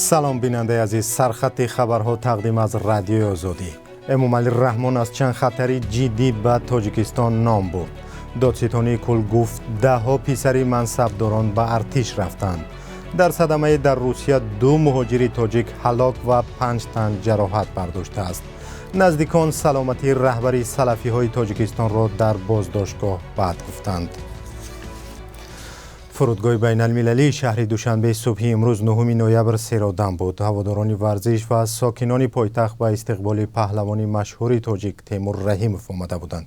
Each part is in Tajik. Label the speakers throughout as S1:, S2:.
S1: Салом, бинандаи азиз. Сархати хабарҳо тақдим аз Радиои Озодӣ. Эмомалӣ Раҳмон аз чанд хатари ҷиддӣ ба Тоҷикистон ном бурд. Додситонии кул гуфт, даҳҳо писари мансабдорон ба артиш рафтанд. Дар садамае дар Русия ду муҳоҷири тоҷик ҳалок ва панҷ тан ҷароҳат бардоштааст. Наздикон саломатии раҳбари салафиҳои Тоҷикистонро дар боздоштгоҳ бад гуфтанд. Фурудгоҳи байналмилалии шаҳри Душанбе субҳи имрӯз, 9 ноябр, серодам буд. Ҳаводорони варзиш ва сокинони пойтахт ба истиқболи паҳлавони машҳури тоҷик Темур Раҳимов омада буданд.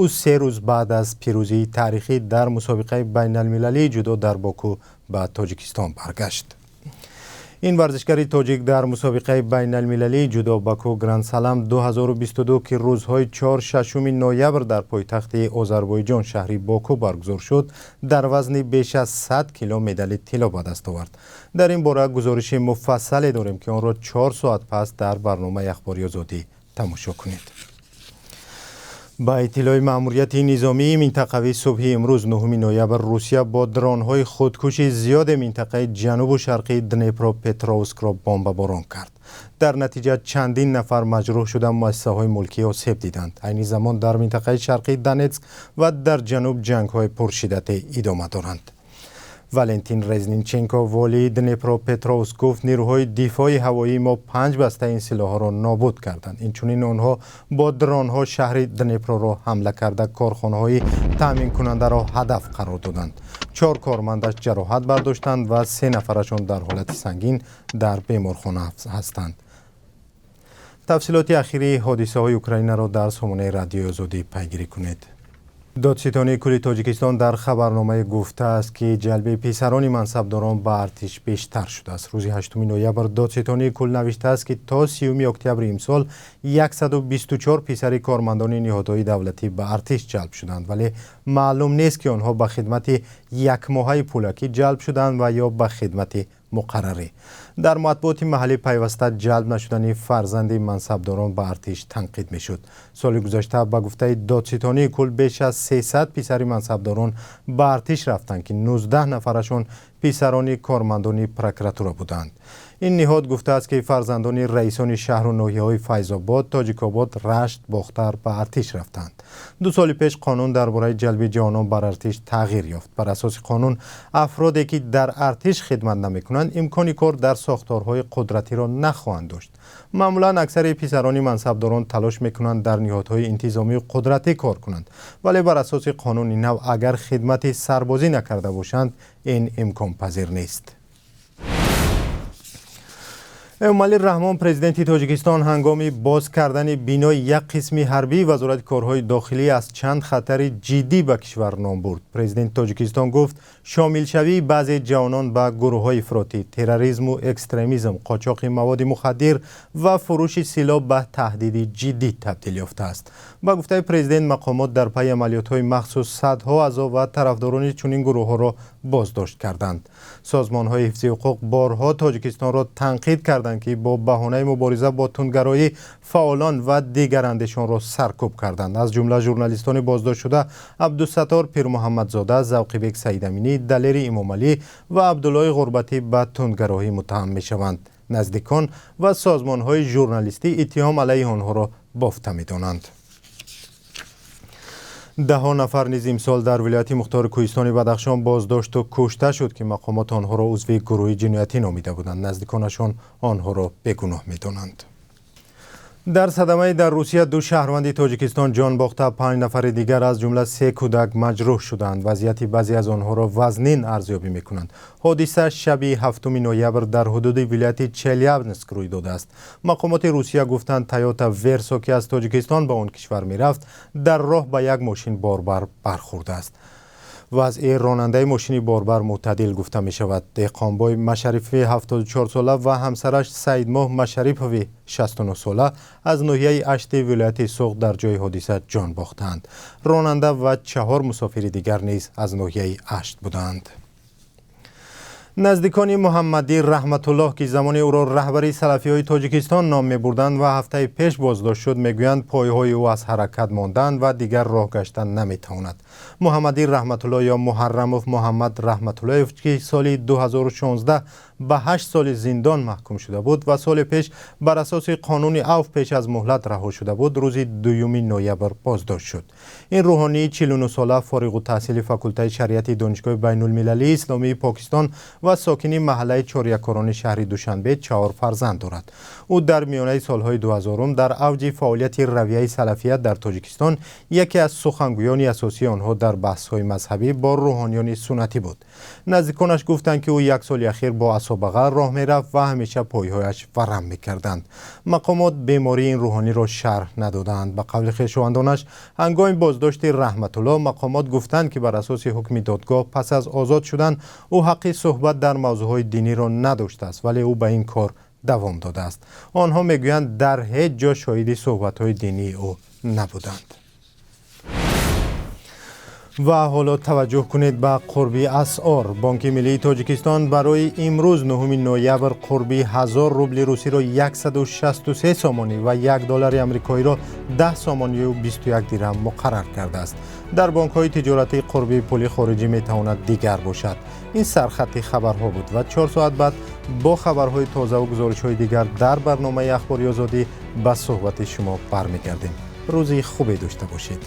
S1: Ӯ 3 рӯз баъд аз пирӯзии таърихӣ дар мусобиқаи байналмилалии ҷудо дар Боку ба Тоҷикистон баргашт. Ин варзишгари тоҷик дар мусобиқаи байналмилалии ҷудо Баку Гранд-Слам 2022, ки рӯзҳои 4-6 ноябр дар пойтахти Озарбойҷон, шаҳри Боку, баргузор шуд, дар вазни беш аз 100 кило медали тилло ба даст овард. Дар ин бора гузориши муфассале дорем, ки онро 4 соат пас дар барномаи Ахбори Озодӣ тамошо кунед. Ба иттилои маъмурияти низомии минтақавӣ, субҳи имрӯз, 9 ноябр, Русия бо дронҳои худкуши зиёде минтақаи ҷанубу шарқии Днепропетровскро бомбаборон кард. Дар натиҷа чандин нафар маҷрӯҳ шуда, муассисаҳои мулкӣ осеб диданд. Айни замон дар минтақаи шарқии Донетск ва дар ҷануб ҷангҳои пуршиддате идома доранд. Валентин Резниченко, волии Днепропетровск, гуфт, нирӯҳои дифои ҳавоии мо панҷ бастаи ин силоҳҳоро нобуд карданд. Инчунин онҳо бо дронҳо шаҳри Днепроро ҳамла карда, корхонаҳои таъминкунандаро ҳадаф қарор доданд. Чор кормандаш ҷароҳат бардоштанд ва се нафарашон дар ҳолати сангин дар беморхона ҳастанд. Тафсилоти ахирии ҳодисаҳои Украинаро дар сомонаи Радиои Озодӣ пайгирӣ кунед. Додситонии кулли Тоҷикистон дар хабарномае гуфтааст, ки ҷалби писарони мансабдорон ба артиш бештар шудааст. Рӯзи 8 ноябр додситонии кул навиштааст, ки то 30 октябри имсол 124 писари кормандони ниҳодҳои давлатӣ ба артиш ҷалб шуданд, вале маълум нест, ки онҳо ба хидмати якмоҳаи пулакӣ ҷалб шуданд ва ё ба хидмати муқаррарӣ. Дар матбуоти маҳаллӣ пайваста ҷалб нашудани фарзанди мансабдорон ба артиш танқид мешуд. Соли гузашта, ба гуфтаи додситонии кул, беш аз 300 писари мансабдорон ба артиш рафтанд, ки 19 нафарашон писарони кормандони прокуратура буданд. Ин ниҳод гуфтааст, ки фарзандони раисони шаҳру ноҳияҳои Файзобод, Тоҷикобод, Рашт, Бохтар ба артиш рафтанд. 2 соли пеш қонун дар бораи ҷалби ҷавонон бар артиш тағйир ёфт. Бар асоси қонун, афроде ки дар артиш хидмат намекунанд, имкони кор дар сохторҳои қудратиро нахоҳанд дошт. Маъмулан аксари писарони мансабдорон талош мекунанд дар ниҳодҳои интизомию қудратӣ кор кунанд, вале бар асоси қонуни нав, агар хидмати сарбозӣ накарда бошанд, ин имконпазир нест. Эмомалӣ Раҳмон, президенти Тоҷикистон, ҳангоми боз кардани бинои як қисми ҳарбии Вазорати корҳои дохилӣ аз чанд хатари ҷиддӣ ба кишвар ном бурд. Президенти Тоҷикистон гуфт, шомилшавии баъзе ҷавонон ба гурӯҳҳои ифротӣ, терроризму экстремизм, қочоқи маводи мухаддир ва фурӯши силоҳ ба таҳдиди ҷиддӣ табдил ёфтааст. Ба гуфтаи президент, мақомот дар пайи амалиётҳои махсус садҳо аъзо ва тарафдорони чунин гурӯҳҳоро боздошт карданд. Созмонҳои ҳифзи ҳуқуқ борҳо Тоҷикистонро танқид карданд, ки бо баҳонаи мубориза бо тундгароӣ фаъолон ва дигарандешонро саркӯб карданд. Аз ҷумла журналистони боздоштшуда Абдусаттор Пирмуҳаммадзода, Завқибек Саидаминӣ, Далери Имомалӣ ва Абдуллои Ғурбатӣ ба тундгароҳӣ муттаҳам мешаванд. Наздикон ва созмонҳои журналистӣ иттиҳом алайҳи онҳоро бофта медонанд. Даҳҳо нафар низ имсол дар вилояти мухтори кӯҳистони Бадахшон боздошту кушта шуд, ки мақомот онҳоро узви гурӯҳи ҷиноятӣ номида буданд. Наздиконашон онҳоро бегуноҳ медонанд. Дар садамаи дар Русия ду шаҳрванди Тоҷикистон ҷон бохта, панҷ нафари дигар, аз ҷумла се кӯдак, маҷрӯҳ шуданд. Вазъияти баъзе аз онҳоро вазнин арзёбӣ мекунанд. Ҳодиса шаби 7 ноябр дар ҳудуди вилояти Челябинск рӯй додааст. Мақомоти Русия гуфтанд, Тойота Версо, ки аз Тоҷикистон ба он кишвар мерафт, дар роҳ ба як мошин борбар бархӯрдааст. Вазъи ронандаи мошини борбар мӯътадил гуфта мешавад. Деҳқонбой Машарифи 74сола ва ҳамсараш Саидмоҳ Машарипови 69сола аз ноҳияи Ашти вилояти Суғд дар ҷои ҳодиса ҷон бохтаанд. Ронанда ва чаҳор мусофири дигар низ аз ноҳияи Ашт буданд. Наздикони Муҳаммадӣ Раҳматуллоҳ, ки замоне ӯро раҳбари салафиҳои Тоҷикистон ном мебурданд ва ҳафтаи пеш боздошт шуд, мегӯянд пойҳои ӯ аз ҳаракат монданд ва дигар роҳ гаштан наметавонад. Муҳаммадӣ Раҳматуллоҳ ё Муҳаррамов Муҳаммад Раҳматуллоев, ки соли 2016 ба 8 соли зиндон маҳкум шуда буд ва соли пеш бар асоси қонуни авф пеш аз муҳлат раҳо шуда буд, рӯзи 2 ноябр боздошт шуд. Ин рӯҳонии 49-сола, фориғултаҳсили факултаи шариати Донишгоҳи байналмилалии исломии Покистон ва сокини маҳаллаи Чорякорони шаҳри Душанбе, 4 фарзанд дорад. Ӯ дар миёнаи солҳои 2000 дар авҷи фаъолияти равияи салафият дар Тоҷикистон яке аз сухангӯёни асосии онҳо дар баҳсҳои мазҳабӣ бо рӯҳониёни суннатӣ буд. Наздиконаш гуфтанд, ки ӯ як соли ахир бо асо-бағал роҳ мерафт ва ҳамеша пойҳояш варам мекарданд. Мақомот бемории ин рӯҳониро шарҳ надоданд. Ба қавли хешовандонаш, ҳангоми боздошти Раҳматуллоҳ мақомот гуфтанд, ки бар асоси ҳукми додгоҳ пас аз озод шудан ӯ ҳаққи суҳбат дар мавзӯъҳои диниро надоштааст, вале ӯ ба ин кор давом додааст. Онҳо мегӯянд, дар ҳеҷ ҷо шоҳиди суҳбатҳои динии ӯ набуданд. Ва ҳоло таваҷҷӯҳ кунед ба қурби асъор. Бонки Миллии Тоҷикистон барои имрӯз 9 ноябр қурби 1000 рубли русиро 163 сомонӣ ва 1 доллари амрикоиро 10 сомонию 21 дирам муқаррар кардааст. Дар бонкҳои тиҷоратӣ қурби пули хориҷӣ метавонад дигар бошад. Ин сархати хабарҳо буд ва 4 соат баъд бо хабарҳои тоза ва гузоришҳои дигар дар барномаи Ахбори Озодӣ ба суҳбати шумо бармегардем. Рӯзи хубе дошта бошед.